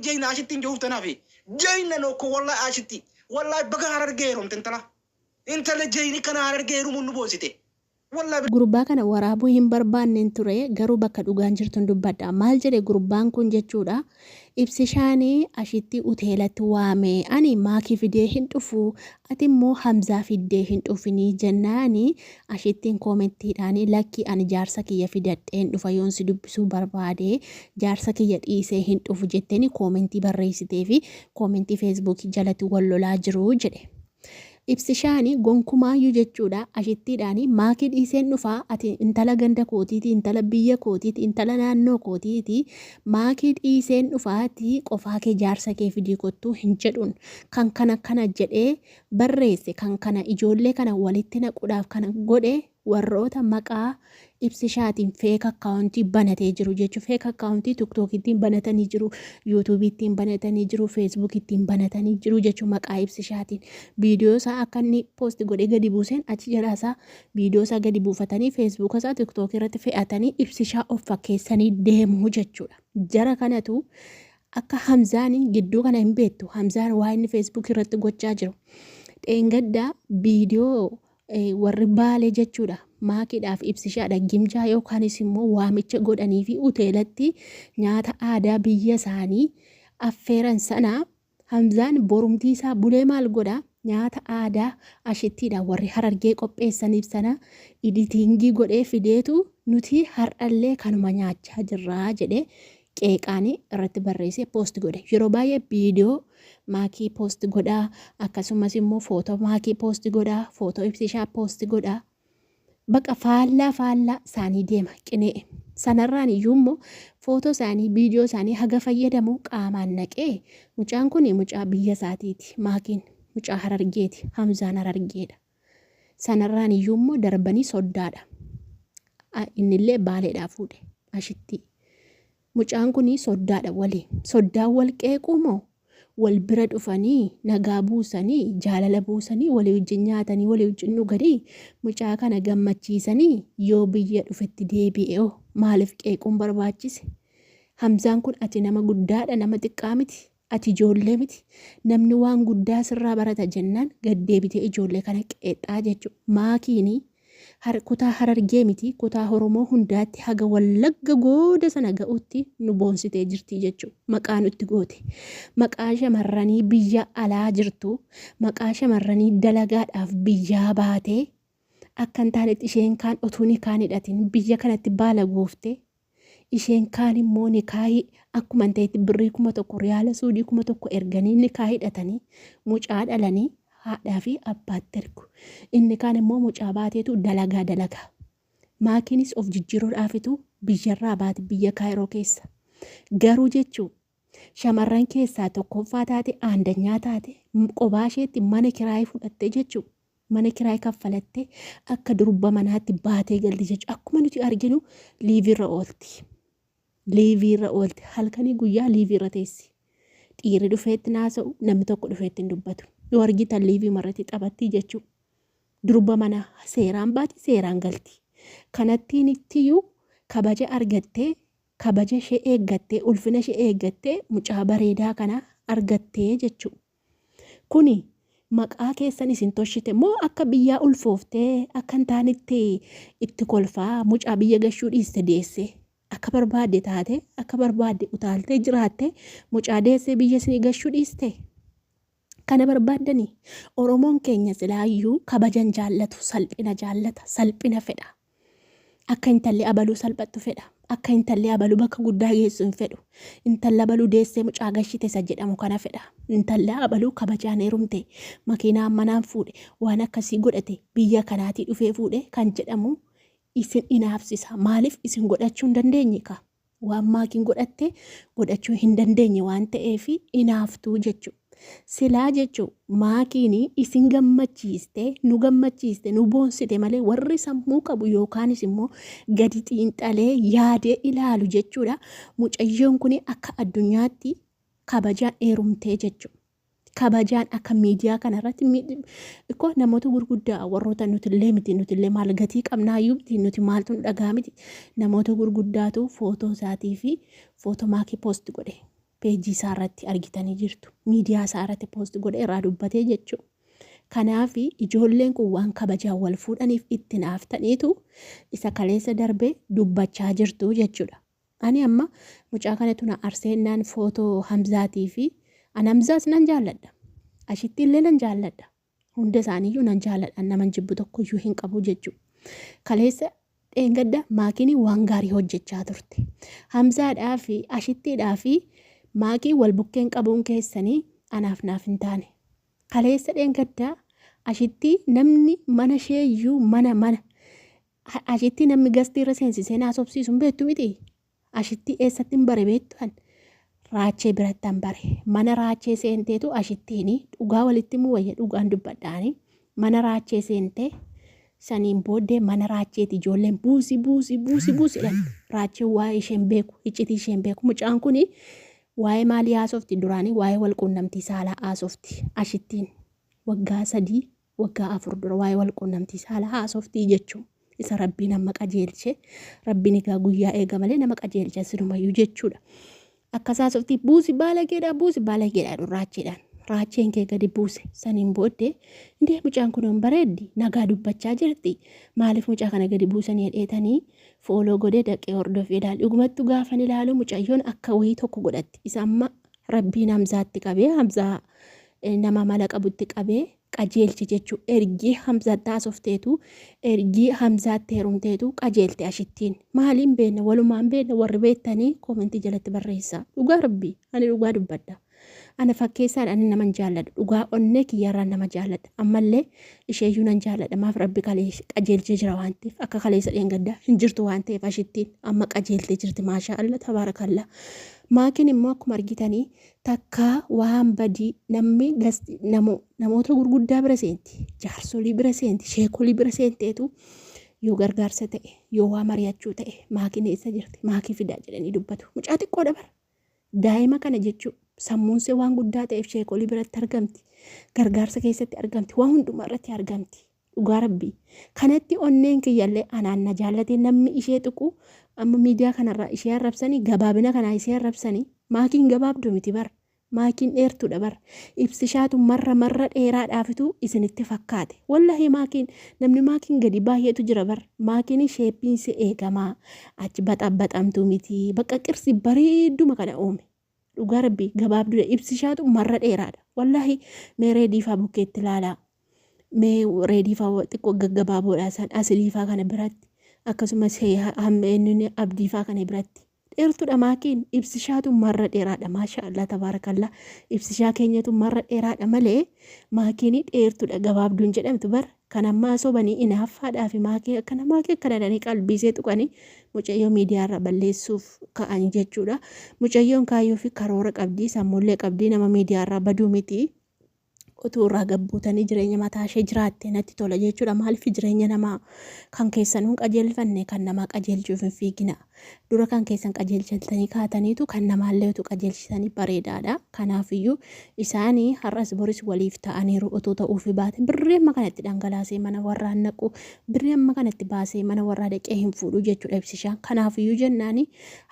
Jeyna ashitti hin jiruuf tanaafi. Jeyna nokko wallahi ashitti. Wallahi baga Harargee heerumte intala. Intala jeyni kana Harargee heerumuun nu boonsite. Wallahi. Gurbaa kana waraabuu hin barbaanneen ture, garuu bakka dhugaan jirtun dubbadha. Maal jedhe gurbaan kun jechuudha? Ibsishaanii ashitti uteelatti waame, ani maakii fidee hin dhufu, ati immoo Hamzaa fiddee hin dhufinii jennaani, ashittiin koomenttiidhaan lakki, ani jaarsa kiyya fidadheen dhufa, yoon si dubbisuu barbaade jaarsa kiyya dhiisee hin dhufu jetteeni koomentii barreessitee fi koomentii Feesbuukii jalatti wal lolaa jiru jedhe. Ibsishaani gonkumaayyuu jechuudha ashittiidhaani maakii dhiiseen dhufaa, ati intala ganda kootiiti, intala biyya kootiiti, intala naannoo kootiiti, maakii dhiiseen dhufaati, qofaa kee jaarsa kee fidii kottuu hin jedhuun. Kan kana kana jedhee barreesse, kan kana ijoollee kana walitti naquudhaaf kana godhe, warroota maqaa Ibsishaatiin fake akkaawuntii banatee jiru jechuudha. Fake akkaawuntii TikTokittiin banatanii jiru, YouTubeittiin banatanii jiru, Facebookittiin banatanii jiru jechuudha maqaa Ibsishaatiin. Viidiyoo isaa akka inni post godhee gadi buuseen achi jalaa isaa viidiyoo isaa gadi buufatanii Facebook isaa TikTok irratti fe'atanii Ibsishaa of fakkeessanii deemuu jechuudha. Jara kanatu akka Hamzaan gidduu kana hin beektu. Hamzaan waa inni Facebook irratti gochaa jiru. Dheengaddaa viidiyoo warri Baalee jechuudha Maakiidhaaf Ibsishaadha gimjaa yookaanis immoo waamicha godhanii fi uteelatti nyaata aadaa biyya isaanii affeeran sana, Hamzaan borumtii isaa bulee maal godha? Nyaata aadaa ashittiidha warri Harargee qopheessaniif sana iditiingii godhee fideetu, nuti har'allee kanuma nyaachaa jirraa jedhee qeeqaanii irratti barreessee post godhe. Yeroo baay'ee viidiyoo Maakii post godhaa, akkasumas immoo footoo Maakii post godhaa, footoo Ibsishaa post godhaa. Baqa faallaa faallaa isaanii deema qinee. Sanarraan iyyuu immoo footoo isaanii, viidiyoo isaanii haga fayyadamu qaamaan naqee, mucaan kun mucaa biyya isaatiiti. Maakiin mucaa Harargeeti. Hamzaan Harargeedha. Sanarraan iyyuu immoo darbanii soddaadha. Innillee Baaleedhaa fuudhe ashittii. Mucaan kun soddaadha wali. Soddaan wal qeequu moo wal bira dhufanii nagaa buusanii, jaalala buusanii, walii wajjin nyaatanii, walii wajjin dhuganii, mucaa kana gammachiisanii yoo biyya dhufetti deebi'e hoo maaliif qeequun barbaachise? Hamzaan kun ati nama guddaadha, nama xiqqaa miti. Ati ijoollee miti. Namni waan guddaa sirraa barata jennaan gad deebitee ijoollee kana qeexxaa jechuudha. Maakiini har kutaa Harargee miti, kutaa Oromoo hundaatti haga Wallagga gooda sana ga'utti nu boonsitee jirti jechuudha. Maqaa nutti goote. Maqaa shamarranii biyya alaa jirtu, maqaa shamarranii dalagaadhaaf biyyaa baatee akka hin taanetti, isheen kaan otuu nikaan hidhatin biyya kanatti baala gooftee, isheen kaan immoo nikaahii akkuma hin ta'etti birrii 1000, riyaala Suudii 1000 erganii nikaa hidhatanii mucaa dhalanii haadhaa fi abbaatti ergu. Inni kaan immoo mucaa baateetu dalagaa dalagaa. Maakiinis of jijjiiruudhaafitu biyyarraa baate biyya Kaayiroo keessa. Garuu jechuu shamarran keessaa tokkoffaa taate, aandanyaa taate, qobaa isheetti mana kiraayii fudhatte jechuu, mana kiraay kaffalattee akka durba manaatti baatee galti jechuudha. Akkuma nuti arginu liiviirra oolti. Liiviirra oolti. Halkanii guyyaa liiviirra teessi. Dhiirri dhufeetti naasa'u, namni tokko dhufeetti hin dubbatu. Yoo argitan liivii marratti taphattii jechuudha. Durba manaa seeraan baati, seeraan galti. Kanattiin ittiyyuu kabaja argattee, kabaja ishee eeggattee, ulfina ishee eeggattee mucaa bareedaa kana argattee jechuudha. Kuni maqaa keessan isin toshite moo akka biyyaa ulfooftee akka hin taanetti itti kolfaa, mucaa biyya gashuu dhiiste deesse, akka barbaadde taate, akka barbaadde utaaltee jiraatte, mucaa deessee biyya isinii gashuu dhiiste? Kana barbaaddanii? Oromoon keenya silaayyuu kabajan jaallatu, salphina jaallata, salphina fedha. Akka intalli abaluu salphattu fedha. Akka intalli abaluu bakka guddaa geessu hin fedhu. Intalli abaluu deessee mucaa gashite isa jedhamu kana fedha. Intalli abaluu kabajaan heerumte, makiinaa manaan fuudhe, waan akkasii godhate, biyya kanaatii dhufee fuudhe kan jedhamu isin inaafsisa. Maaliif isin godhachuu hin dandeenye kaa? Waan maakiin godhatte godhachuu hin dandeenye waan ta'eef inaaftuu jechuudha. Silaa jechuun maakiin isin gammachiiste, nu gammachiiste, nu boonsite malee, warri sammuu qabu yookaanis immoo gadi xiinxalee yaadee ilaalu jechuudha. Mucayyoon kun akka addunyaatti kabajaan heerumtee jechuudha. Kabajaan akka miidiyaa kanarratti ikkoo namoota gurguddaa, warroota nutillee miti, nutillee maal gatii qabnaayyuu miti, nuti maaltu nu dhagaa miti, namoota gurguddaatu footoo isaatii fi footoo maakii post godhe. Peejii isaa irratti argitanii jirtu. Miidiyaa isaa irratti poost godhee irraa dubbatee jechuudha. Kanaaf ijoolleen kun waan kabajaan wal fuudhaniif itti naaftaniitu isa kaleessa darbe dubbachaa jirtu jechuudha. Ani amma mucaa kanatu na arseennaan footoo Hamzaatii fi an Hamzaas nan jaalladha. Ashitti illee nan jaalladha. Hunda isaaniiyyuu nan jaalladha. Naman jibbu tokkoyyuu hin qabu jechuudha. Kaleessa dheengadda maakiin waan gaarii hojjechaa turte. Hamzaadhaa fi ashittiidhaa fi maakii wal bukkeen qabuun keessanii anaaf naaf hin taane. Kaleessa dheengaddaa ashittii namni mana isheeyyuu mana mana ashittii namni gastii irra seensisee naasofsiisu hin beektu miti. Ashittii eessatti hin bare beektu an? Raachee biratti an bare. Mana raachee seenteetu ashittiini dhugaa walitti himuu wayya dhugaan dubbadhaani. Mana raachee seentee saniin booddee mana raacheeti ijoolleen buusi buusi buusi buusi jedhan. Raacheen waa'ee isheen beeku iccitii isheen beeku. Mucaan kuni waa'ee maalii haasofti duraanii waa'ee walquunnamtii saalaa haasofti ashittiin waggaa 3 waggaa 4 dura waa'ee walquunnamtii saalaa haasoftii jechuun isa rabbiin amma qajeelche rabbiin egaa guyyaa eega malee nama qajeelcha sinumayyuu jechuudha. Akkas haasoftii buusi baalageedha buusi baalageedha jedhu raacheedhaan. Raacheen kee gadi buuse saniin booddee indee mucaan kun hin bareeddi nagaa dubbachaa jirti maaliif mucaa kana gadi buusanii jedheetanii fooloo godhee dhaqee hordofee ilaali dhugumattu gaafan ilaalu mucayyoon akka wayii tokko godhatti isa amma rabbiin Hamzaatti qabee Hamzaa nama mala qabutti qabee qajeelche jechuu ergii Hamzaatti haasofteetu ergii Hamzaatti heerumteetu qajeelte ashittiin maaliin beekna walumaan beekna warri beektanii koomentii jalatti barreessaa dhugaa rabbii ani dhugaa dubbadha ana fakkeessaan ani naman jaalladha dhugaa onnee kiyyarraan nama jaalladha ammallee isheeyyuu nan jaalladha maaf rabbi qajeelchee jira waan ta'eef akka kaleessa dheengaddaa hin jirtu waan ta'eef ashittiin amma qajeeltee jirti maashaa Allah tabaarakallaa maakiin immoo akkuma argitanii Takkaa waan badii namni gasti namo namoota gurguddaa bira seenti, jaarsolii bira seenti, sheekolii bira seenteetu yoo gargaarsa ta'e, yoo waa mari'achuu ta'e, maakiin eessa jirti, maakii fidaa jedhanii dubbatu. Mucaa xiqqoodha bara. Daa'ima kana jechuu sammuunsee waan guddaa ta'eef sheekolii biratti argamti, gargaarsa keessatti argamti, waan hundumaa irratti argamti. Dhugaa rabbii. Kanatti onneen kiyyallee anaan na jaallatee namni ishee tuqu amma miidiyaa kanarraa ishee arrabsanii gabaabina kanaa ishee arrabsanii maakiin gabaabdu miti bar maakiin dheertuudha bar ibsishaatu marra marra dheeraadhaafitu isinitti fakkaate wallahi maakiin namni maakiin gadi baay'eetu jira bar maakiin sheeppiinsi eegamaa achi baxabbaxamtu miti bakka qirsi bareedduma kana uume Dhugaa rabbii gabaabduudha ibsishaatu marra dheeraadha wallaahi mee reediifaa bukkeetti ilaalaa mee reediifaa xiqqoo gaggabaaboodha isaan asiliifaa kana biratti akkasumas hamma eenyuun abdiifaa kana biratti dheertuudha maakiin ibsishaatu marra dheeraadha maasha Allah tabaarakallaa ibsishaa keenyatu marra dheeraadha malee maakiin dheertuudha gabaabduun jedhamtu bara Kan ammaa sobanii inaaffaadhaa fi maakii akkana maakii akkana jedhanii qalbiisee tuqanii mucayyoo miidiyaarra balleessuuf ka'an jechuudha. Mucayyoon kaayyoo fi karoora qabdi, sammuullee qabdi, nama miidiyaarraa baduu miti. Utuu irraa gabbuutanii jireenya mataa ishee jiraatte natti tola jechuudha. Maaliif jireenya namaa kan keessanuu hin qajeelfanne kan namaa qajeelchuuf hin fiigina. Dura kan keessan qajeelchaltanii kaataniitu kan namaallee utuu qajeelchitanii bareedaadha. Kanaafiyyuu isaanii har'as boris waliif ta'aniiru utuu ta'uufi baate birrii amma kanatti dhangalaasee mana warraa hin naqu birrii amma kanatti baasee mana warraa dhaqee hin fuudhu jechuudha ibsishaan. Kanaafiyyuu jennaani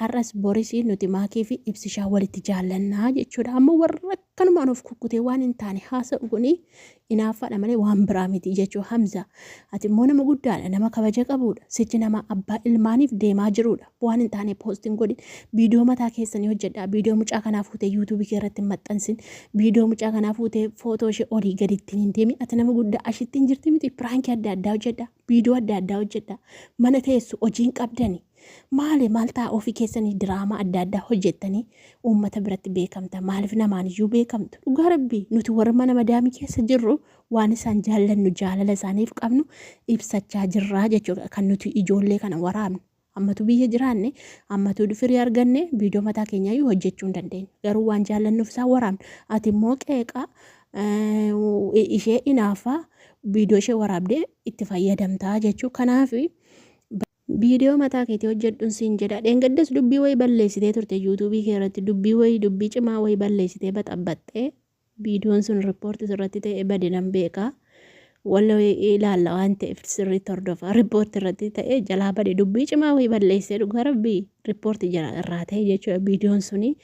har'as boris nuti maakii fi ibsishaa walitti jaallannaa jechuudha. Amma warra akkanumaan of kukkutee waan hin taane haasa'u kuni inaaffaadha malee waan biraa miti jechuu Hamza. Ati immoo nama guddaadha, nama kabaja qabuudha, sichi nama abbaa ilmaaniif deemaa jiruudha. Waan hin taane post hin godhin. Viidiyoo mataa keessanii hojjedhaa. Viidiyoo mucaa kanaa fuutee yuutuubii kee irratti hin maxxansin. Viidiyoo mucaa kanaa fuutee footoo ishee olii gadi ittiin hin deemin. Ati nama guddaa ashitti hin jirti miti. Piraankii adda addaa hojjedhaa. Viidiyoo adda addaa hojjedhaa. Mana teessu hojii hin qabdani. Maali maal ta'a ofii keessanii diraamaa adda addaa hojjettanii uummata biratti beekamta maaliif namaan iyyuu beekamtu dhugaa rabbii nuti warra mana madaamii keessa jirru waan isaan jaallannu jaalala isaaniif qabnu ibsachaa jirraa jechuudha kan nuti ijoollee kana waraabnu ammatu biyya jiraanne ammatu firii arganne viidiyoo mataa keenyaayyuu hojjechuu hin dandeenyu garuu waan jaallannuuf isaan waraabnu ati immoo qeeqa ishee inaafaa viidiyoo ishee waraabdee itti fayyadamtaa jechuu kanaaf Viidiyoo mataa keetii hojjedhun siin jedha. Dheengaddas dubbii wayii balleessitee turte yuutuubii kee irratti dubbii wayii dubbii cimaa wayii balleessitee baxabbaxxee viidiyoon sun riippoorti sirratti ta'e bade nan beeka. Walla ilaalla waan ta'eef sirriitti hordofa. Riippoorti irratti ta'e jalaa bade dubbii cimaa wayii balleessee dhugaa rabbii riippoorti jala irraa ta'e jechuudha viidiyoon suni.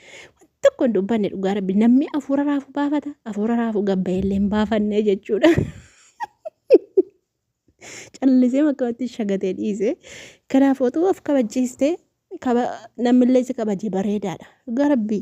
Tokko hin dubbanne dhugaa rabbi namni afuura raafuu baafata afuura raafuu gabbayeellee hin baafanne jechuudha. Callisee akkamatti shagatee dhiise. Kanaaf otuu of kabachiistee namnillee si kabaje bareedaadha. Dhugaa rabbi.